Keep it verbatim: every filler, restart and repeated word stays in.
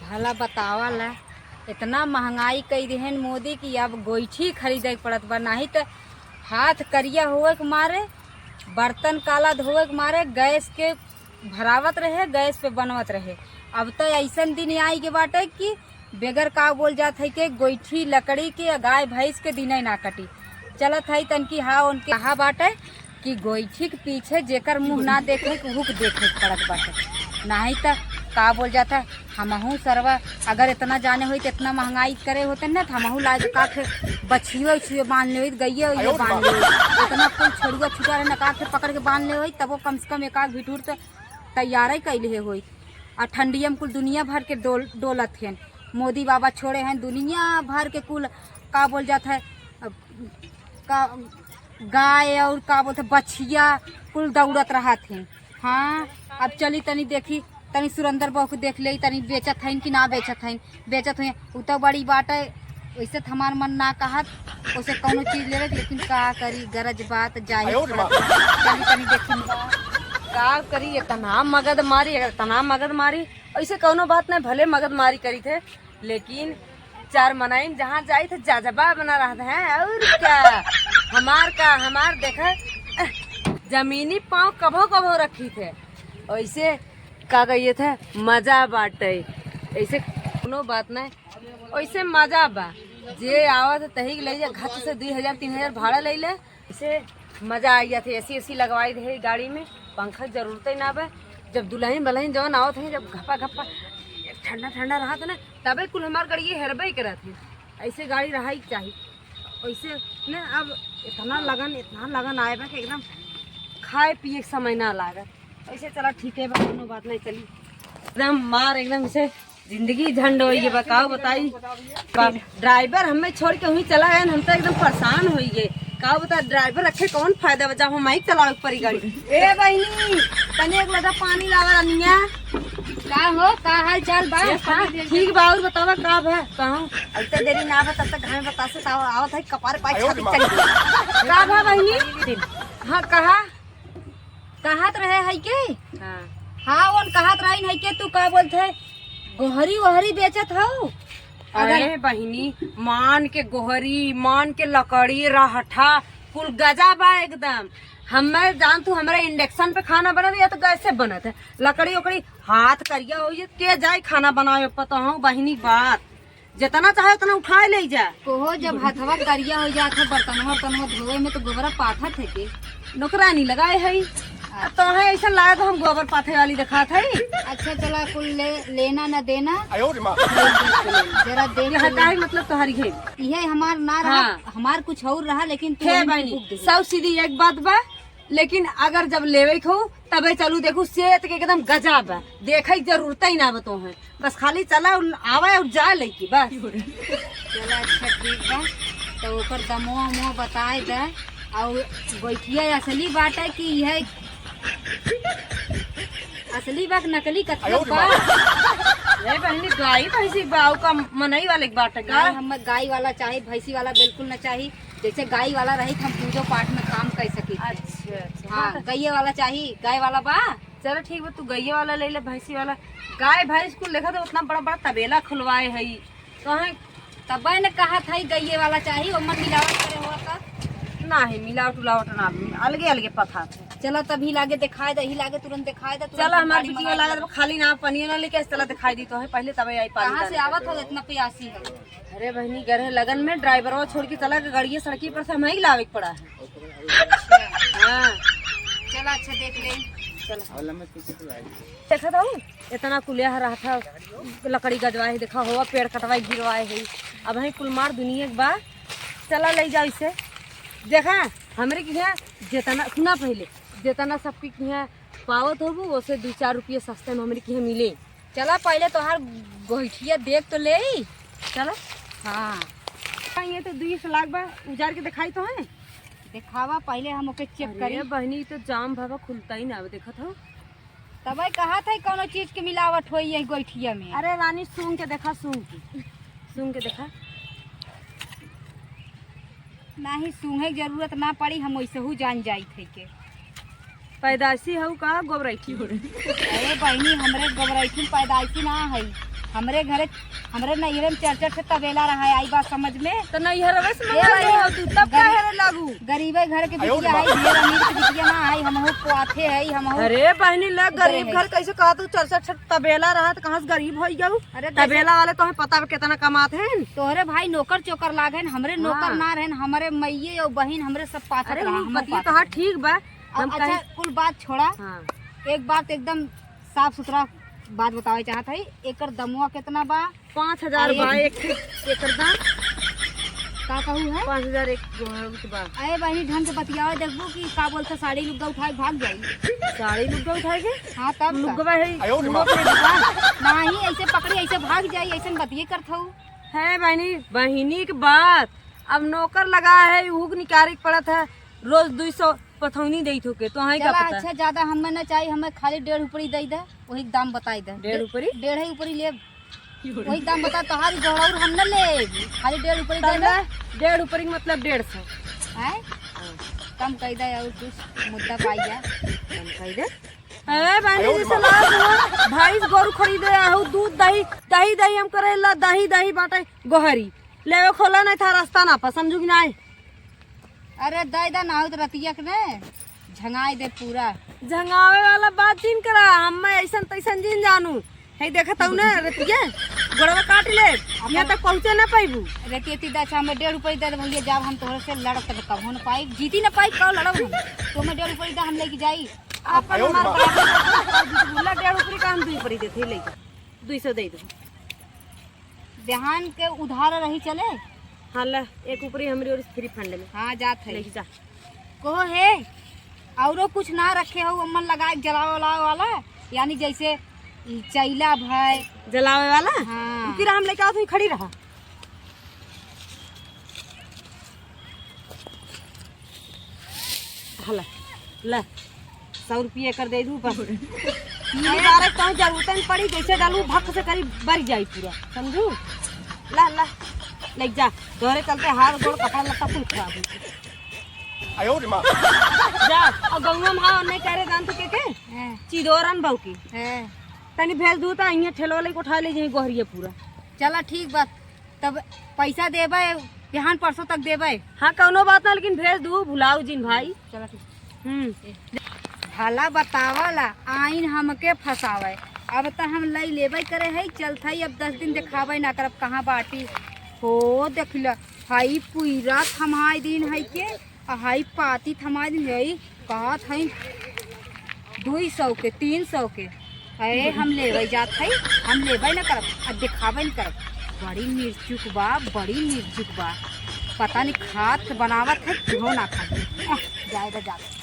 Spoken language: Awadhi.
भला बतावा ला, इतना महंगाई कई दिहन मोदी कि अब गोइठी खरीदे के पड़त बा, नाहीं त हाथ करिया होए के मारे, बर्तन काला धोए के मारे गैस के भरावत रहे, गैस पे बनवत रहे। अब त अइसन दिन आई के बाटे कि बेगर का बोल जात है कि गोइठी लकड़ी के गाय भैंस के दिने ना कटी। चलत है तनकी हाँ उनके कहा बाटे कि गोइठी के पीछे जेकर मुँह ना देखे के हुक देखे के पड़त बाटे। नाहीं त का बोल जात है, हमहू सरवा अगर इतना जाने होई त इतना महंगाई करे होते ना त हमहू लाग का के बछियो उछियो बांध ले होई, गइयो उइयो बांध ले होई। इतना कुल छोड़ुआ छुटा रहे ना का के पकड़ के बांध ले होई, तबो कम से कम एक आध भिठूर त तैयार ही कैले होई। आ ठंडिया में कुल दुनिया भर के डोल-, डोलत हैं। मोदी बाबा छोड़े हैं दुनिया भर के कुल, का बोल जात है, अब का गाय और का बोलते बछिया कुल दौड़त रहत हैं। हाँ, अब चली तनी देखी, तनी सुरेंद्र बहू के देख ले, तनी बेचत हैं कि ना बेचत हैं। बेचत हुए, उ तो बड़ी बात है। वैसे तो हमार मन ना कहत ओसे कौनो चीज लेवे के, लेकिन का करी, गरज बात जाही पड़त। चली तनी देखी। का करी, इतना मगध मारी, इतना मगध मारी। ऐसे कौनो बात नहीं, भले मगध मारी करी थे, लेकिन चार मनाइन जहाँ जाई थे जजबा बना रहत हैं। और का, हमार का, हमार देखा जमीनी पाँव कभो कभो रखी थे। ऐसे का कहिए थे, मजा बाटे। ऐसे कोनो बात नहीं, ऐसे मजा बा। जे आवत है तही के ले जा, घच से दुई हजार तीन हजार भाड़ा ले ले। ऐसे मजा आ गया थे। एसी एसी लगवाई दे गाड़ी में, पंखा के जरूरत ही ना बा। जब दुल्हन बलहन जवन आवत है, जब घपा घपा ठंडा ठंडा रहत ना, तबे कुल हमार गाड़ी हेरबे करत है। ऐसे गाड़ी रहा ही चाही। वैसे ना अब इतना लगन, इतना लगन आए बा कि एकदम खाए पिए के समय ना लागत। वैसे चला ठीक है बा, कोनो बात नहीं, चली। एकदम मार, एकदम से जिंदगी झंड होई गई बा, का बताई। बा-, ड्राइवर हमें छोड़ के वहीं चला गए, हम तो एकदम परेशान होई गए। का बता, ड्राइवर रखे कौन फायदा बा, जब हम ही चलावे के पड़ी गाड़ी। ए बहिनी, तनी एक लोटा पानी लावा रनिया। का हो, का हाल चाल बा? ए, हाँ, ठीक बा, और बतावा का बा? कहूँ। इतने देरी ना बा, तब तक घर में बतासे ताव आवत है, कपार पाई छाती चली। का बा बहिनी? हाँ, कहा? कहत रहे है के? हाँ। हाँ, उन कहत रही है के, तू का बोलत है? गोहरी वोहरी बेचत हऊ? अरे अगर बहिनी, मान के गोहरी, मान के लकड़ी, रहठा, कुल गजा बा एकदम। हमें जान तू, हमरा इंडक्शन पे खाना बनत या तो गैसे बनत है। लकड़ी ओकड़ी हाथ करिया हो, ये के जाई खाना बनावे? पता हो बहिनी बात, जितना चाहे उतना उठाए ले जा। कोहो जब हथवा करिया हो जात है, बर्तनवा उर्तनवा धोवे में तो गोबरा पाथत है के? नौकरानी लगाए है। अब तो है ऐसा लागत हम गोबर पाथे वाली दिखात है। अच्छा चला, कुल ले, लेना न देना। जरा देख यह के ले। काहे मतलब तोहरी है? यह हमार ना रहा, हाँ। हमार कुछ और रहा, लेकिन तू हे उनके बहिनी, खूब दे। सब सीधी एक बात बा, लेकिन अगर जब लेवे के हो, तबे चलू, देखू, सेहत के एकदम गजब बा, देखे के जरूरत ही ना बा तोहे, बस खाली चला, आवे और जा लेके, बस। चला, अच्छा, ठीक बा, तो ओकर दमवा उमवा बताए दे, और गोइठिया असली बाटे कि यह असली बा कि नकली कथी बा? ए बहिनी, गाय भैंसी बा, का मनई वाले के बाटे का? नहीं, हम गाय वाला चाही, भैंसी वाला बिल्कुल ना चाही। जैसे गाय वाला रही तो हम पूजो पाठ में काम कर सकी। अच्छा, अच्छा। हाँ, हाँ, तो गइये वाला चाही, गाय वाला बा। चलो ठीक बा, तू गइये वाला ले ले, भैंसी वाला। गाय भैंस कुल देखा तो उतना बड़ा बड़ा तबेला खुलवाए है, कहे तबे न कहत है गइये वाला चाही, ओमन मिलावट करे हुआ का? नाही, मिलावट उलावट ना, अलगे अलगे पथा थे। चला तभी लागे दिखाए दे, ही लागे तुरंत दिखाए दे, तुरंत चला, हम हमार गाड़ी बिटिया मंगा लागत बा, खाली ना पनिया ना लेके, चला दिखाई दी तो है, पहले तबे आई पानी कहाँ से डाले। आवत हो इतना प्यासी है? अरे बहनी, गए रहे लगन में, ड्राइवरवा छोड़ के चला गए, गाड़िया सड़की पर से हम ही लावे के पड़ा है। अच्छा। हाँ। चला, अच्छा, देख ले। चला। देखा था वो, इतना कुलिया रहा था, लकड़ी गजवाए है, देखा हो, पेड़ कटवाए गिरवाए है। अब है कुल मार दुनिया के बा, चला ले जाओ इसे। देखा, हमरे के यहाँ जितना, सुना पहले, जितना सबके यहाँ पावत होबू, ओसे दू चार रुपये सस्ते में हमरे के यहाँ मिले। चला, पहले तोहार गोइठिया देख तो ले। चला। हाँ। ये तो दुई सौ लाख बा, उजार के दिखाई तो है। दिखावा, पहले हम ओके चेक अरे करी। बहनी, तो जाम भवा खुलता ही ना, देखत हो। तबे कहत है, कौनो चीज के मिलावट होई है गोइठिया में। अरे रानी, सूंघ के देखा, सूंघ के, सूंघ के देखा। नाही, सूंघे के जरूरत ना पड़ी, हम वैसहू जान जाई थे के। पैदाइशी हऊ का गोबरैठी हो रही? अरे बहनी, हमरे गोबरैठी पैदाइशी ना है, हमरे घरे, हमरे नैहरे में चार चार ठे तबेला रहा है, आई बात समझ में? तो नैहरवे से ए मंगा भाई, ले हो तू, तब गरी-, काहे रे लागू? गरीबे घर के बिटिया है, ढेर अमीर के बिटिया ना है, हमहू पोआथे है, हमहू अरे बहनी, ले गरीब है। घर कैसे कहा तू? चार चार ठे तबेला रहा तो कहाँ से गरीब हो गऊ? अरे तबेला वाले तो हमें पता बा कितना कमात हैं। तोहरे भाई नौकर चोकर लाग हैं, हमरे नौकर हाँ। ना रहन, हमरे मइये और बहिन हमरे सब पाथत अरे रहा, उ हमहू बतिया पाथत तो हाँ रहा। ठीक बा, अब हम अच्छा कहे कुल बात छोड़ा, हाँ। एक बात एकदम साफ सुथरा बात बतावे चाहत हई, एकर दमुआ केतना बा? पाँच हजार आ, बा एक एक, एकर दाम। का कहू है? पाँच हजार एक गो बा। अरे बहिनी, ढंग से बतियावे, देखबू कि का बोलत है, साड़ी लुग्गा उठाए के भाग जाई। साड़ी लुग्गा उठाए के? हाँ, तब का? लुग्गवा है, आयो रे मुँह माँ। पे लुग्गा। नाही, ऐसे पकड़ी, ऐसे भाग जाई, ऐसे बतिये करत हऊ। है बहिनी, बहिनी के बात। अब नौकर लगा है, उहू के निकारे के पड़त है, रोज दुई सौ पथौनी देत होके, तो हई का चला, पता? अच्छा, ज्यादा हमें ना चाहिए, हमें खाली डेढ़ उपरी दे दे, वही दाम बताई दे। डेढ़ उपरी? डेढ़ ही उपरी लेब, वही दाम बता, तोहारी गोहराउर हम न लेब, खाली डेढ़ उपरी दे तब दे। ले, डेढ़ उपरी के मतलब डेढ़ सौ। हैं? हाँ। कम कह दे और कुछ मुद्दा पाई जा। कम कह दे। ए, बहनी, जैसे लाज हो, भैंस गोरू खरीदे आहू, दूध दही, दही दही हम करे ला, दही दही बाटे गोहरी। लेवे खोला नहीं था रास्ता ना पा, समझू कि नहीं? अरे दे दा ना हो तो रतिया के ने झंगाई दे पूरा। झंगावे वाला बात जिन करा, हम मैं ऐसन तैसन जिन जानू। है देखत हऊ ना रतिया, गोड़वा काट ले, यहाँ तक पहुँचे ना पाइबू। रतिया ती दा, अच्छा, हमें डेढ़ रुपये दे दे भैया, जब हम तोहरे से लड़ब तब कबो न पाई, जीती न पाई, कब लड़ब हम? तो हमें डेढ़ रुपये दा, हम लेके जाई। अपन हमार बाप ला डेढ़ रुपये का हम दुई पड़ी देते, ले जा, दुई सौ दे दे। बिहान के उधार रही चले। हाँ, ला, एक ऊपरी हमरी ओर से free fund में। हाँ, जात है। लेके जा। कहो हे, औरो कुछ ना रखे हो, अम्मन लगाए जलावे उलावे वाला, यानी जैसे ई चैला भय। जलावे वाला? हाँ। रुकी रहा, हम लेके आवत हई, खड़ी रहा। हला, ला, सौ रुपया कर दे दू बस। तीन बार कहूँ जरूरत नहीं पड़ी, जैसे डालू भक से करी बर जाई पूरा, समझू? ला, ला, ले जा, तोहरे चलते हाथ गोड़ कपड़ा लत्ता कुल खराब हो गया। आयो रे माँ। जा, और गौवा में आओ, नहीं करे जान तू के के? हैं। चिदोरन बहू की। हैं। तनी भेज दू तो यहाँ ठेलवा लेके उठा ले जाई गोहरिया पूरा। चला ठीक बा, तब पैसा देबे, बिहान परसों तक देबे। हाँ, कौनो बात ना, लेकिन भेज दू, भुलाऊ जिन भाई। चला ठीक। हम्म। भला बतावला, आइन हमके फंसावे। अब त हम लई लेबे करे है, चलत है, अब दस दिन देखाबे ना करब, कहाँ बाटी। हो, देख ल, हाई पुइरा थमाई दिन है के, आ हाई पाती थमाई दिन है, कहत है दुई सौ के, तीन सौ के। अरे, हम लेबे जात है, हम लेबे न करब, आ देखाबे न करब। बड़ी मिर्चुक बा, बड़ी मिर्चुक बा। पता नहीं खात बनावत है, क्यों ना खात। आह, जाए बा, जाए।